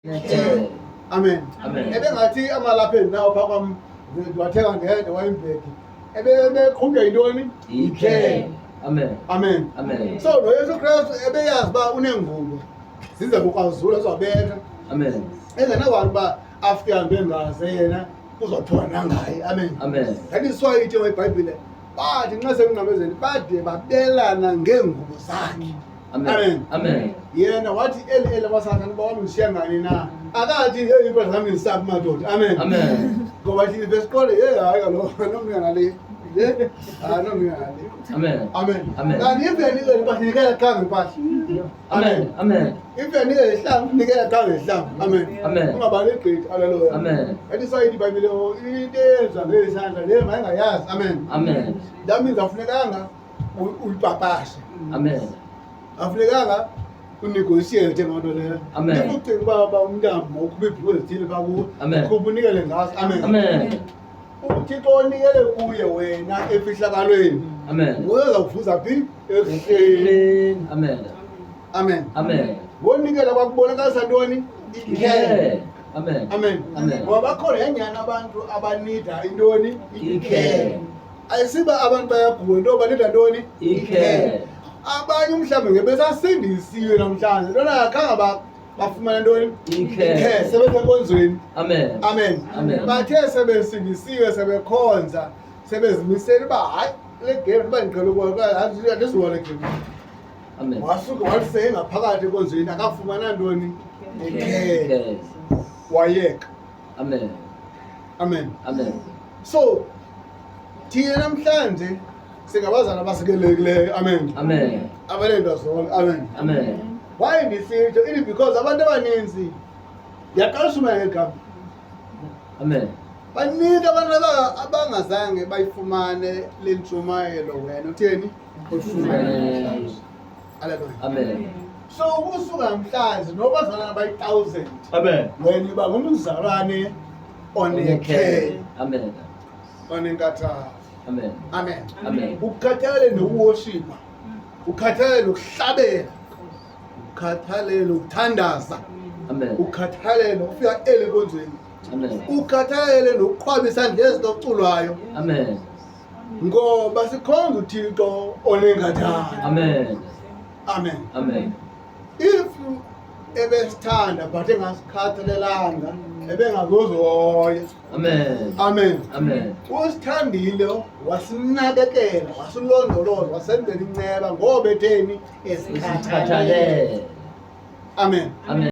Amen. Amen. Ebengathi amalaphu endinawo phaa kwam ndiwathenga ndedwa wayimbheki. Ebeqhutywa yintoni? Ikhe. Amen. Amen. Amen. So noYesu Kristu ebeyazi uba uneengubo zize kukwazula zizawubetha. Amen. Engenawari uba after hambe ngaze yena kuzothiwa nangaye. Amen. Amen. That is why ithi iBhayibhile bathi nxa sekunqamezeni bade babelana ngeengubo zakhe. Amen. Amen. Yena wathi eli eli kwasathana uba wamndishiya ngani na akathi heyi impahla zam ndizisaphi madoda. Amen. Amen. Ngoba thina besiqonde yeyi hayi kaloku anomnika ngale le anomnika ngale. Amen. Amen. Amen. Kanti if yanikele impahla nikela qha ngempahla. Amen. Amen. If yanikele ihlangu nikela qha ngehlangu. Amen. Amen. Ungabali igqithi. Haleluya. Amen. That is why ithi iBhayibhile into eyenziwa ngezandla le mayingayazi. Amen. Amen. That means afunekanga uyipapashe. Amen. Afunekanga unegotiate ngaloo nto leyo. Amen. If ucinga uba uba umntambo mawukhuphe iibhulukhwe ezithile phaa kuwe, Amen. ukhuphe unikele ngazo. Amen. Amen. UThixo onikele kuye wena emfihlakalweni. Amen. Nguye oza kuvuza phi? Ekuhleni. Amen. Amen. Amen. Ngonikela kwakubonakalisa ntoni? Ikhe. Amen. Amen. Amen. Ngoba bakhona yanyani abantu abanida intoni? Ikhe. Ayisiba abantu bayagula into banida ntoni? Ikhe. Abanye umhlawumbi ngebesasindisiwe namhlanje ntona akhange bafumane ntoni? Ikhe. Sebesenkonzweni. Amen. Amen. Amen. Bathe sebesindisiwe sebekhonza sebezimisele uba hayi le game uba ndiqhele ukuwa andizuwa le game. Amen. Wasuke waliseye ngaphakathi enkonzweni akafumana ntoni? Ikhe. Ikhe. Wayeka. Amen. Amen. Amen. So thina namhlanje singabazana abasikelekileyo. Amen. Amen. Abanento zonke. Amen. Amen. Why ndisitsho? Ili because abantu abaninzi ndiyaqala ushumayela ngegama. Amen. Baningi abantu abangazange bayifumane le ntshumayelo wena utheni? Uyifumene namhlanje. Hallelujah. Amen. So ukusuka namhlanje nobazalwana abayi-1000 Amen. wena uba ngumzalwane onekhe Amen. onenkathalo. Amen. Amen. Amen. Ukukhathalele nokuworshipa, ukhathalele nokuhlabela, ukhathalele nokuthandaza, Amen. ukhathalele nokufika eli enkonzweni, Amen. ukhathalele nokuqhwaba isandla ezinto oculwayo, Amen. ngoba sikhonza uThixo onenkathalo. Amen. Amen. Amen. If ebesithanda but engasikhathalelanga ebengazozohoya. Amen. Amen. Amen. Usithandile wasinakekela wasilondoloza wasenzela inceba ngoba etheni esikhathalele. Isikhathalele. Amen. Amen.